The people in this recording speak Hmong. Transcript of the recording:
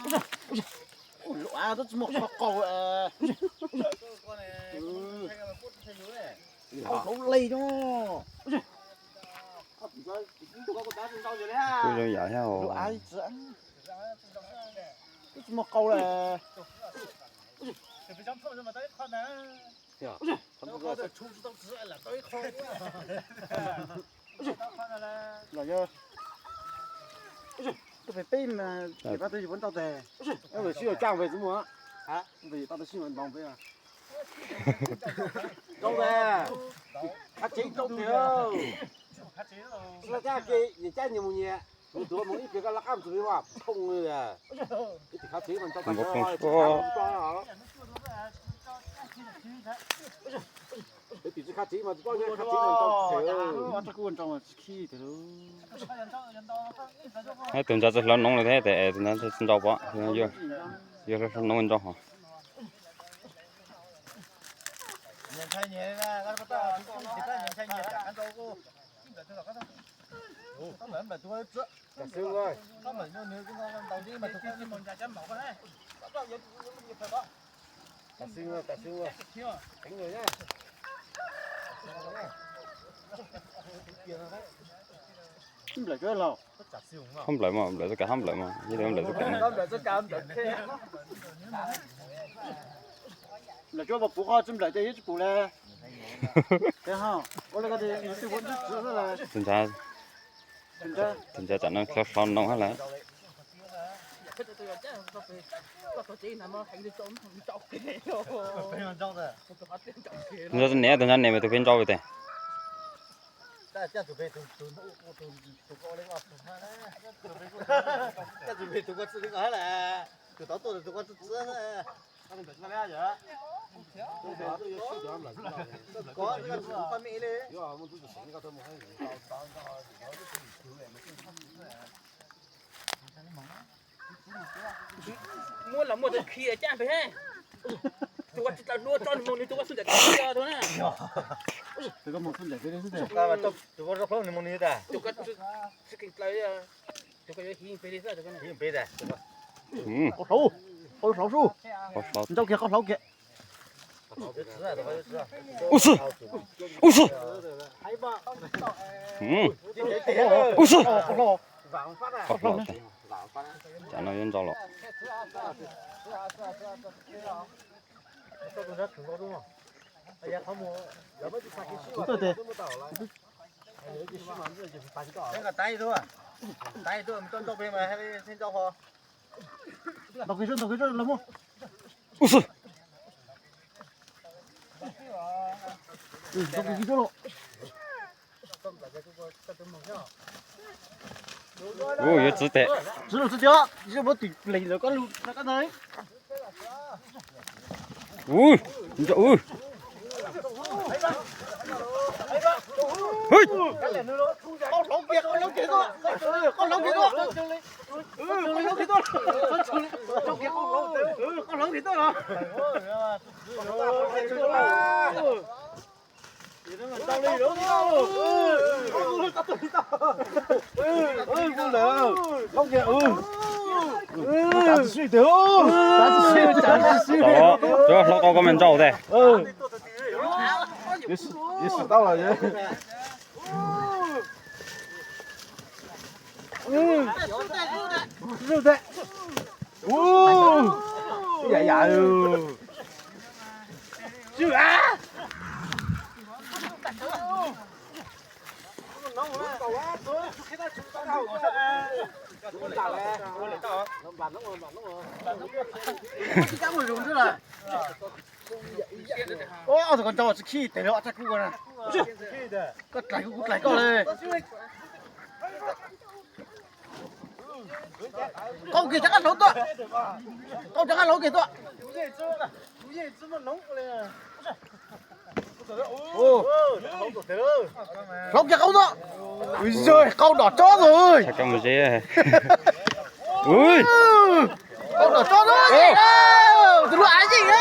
Lub av twb tsis muaj qhov qaug. Hlauv li no. Kuj zoo yam thiab. Lub av twb tsis muaj qaug li. Los yog, tuaj pem peb mas pab twb yus puab nrauj tes. Peb sib yuav tsaaj pem xwb muaj. Pab twb sib yuav nrauj peb. Nrauj tes, qhab tsev nrauj tes. Tsis tau cab kev, nyias cab nyias mus nyias. Tus tus mus ib pliag koj lab qab mus txug peb vaj phooj li. Ib tug qhab tsev mas nrauj tes. Peb tus tsis qhab tsev mas tus poj niam qhab tsev mas nrauj tes. Tus ntawd tsis hlawv noov li thiab tes, tus ntawd tsis nrauj pom, yog hlawv noov nrauj hos. Hab nplawm mas, nplawm txoj kev hab nplawm mas, yog nplawm txoj kev. Nplawm tsuab puv qhov tsis nplawm ces yeej tsis pum le. Ua le koj tus twb ua ntsuj txiv xwb le. Tus ntawd, tus ntawd tsam no hlawv hlo noov hab lawm. Tus ntawd niam, tus ntawd niam mas tus pem nrauj tes. Muab los muaj tus khi caj pem. Tus ua tsis tau hlua tso nws mus, nws tus ua xub ntiag tau na. Tus ua rau plaub nws mus nws tas. Tus ua tsis kheev plaws, tus ua yuav hiv pem li xwb, hiv pem tas. Qau hlauv, qau hlauv sub. Nrauj kiag qau hlauv kiag. Ub xwb, ub xwb. Ub xwb. Qau hlauv tes. Tsam no yuav nrauj los. Kuv tuaj tes. Ntaus kiag, ntaus kiag los muaj. Ub xwb. Ntaus kiag los. Ub, yuav txwv tes. Txwv lus txwv tias, muab tim lees lawv koj lus koj ntag. Ub, nco ub. Qau hlauv kiag, qau hlauv kiag tuaj, qau hlauv kiag tuaj, qau hlauv kiag tuaj, qau hlauv kiag tuaj los. Hlauv kiag, hlauv kiag, hlauv kiag. Hlauv tau koj me nrauj tes. Yuav swm tau los. Yam yam. Tus ko nrau tsis khib tes los tsa kuv na. Koj dlaim kuv, kuv dlaim koj li. Qau kiag rov qab hlauv tuaj. Qau rov qab hlauv kiag tuaj. Hlauv kiag qau tuaj. Ui, qau dom tsob tus. Qau dom tsob tus. Tus lub av yeej.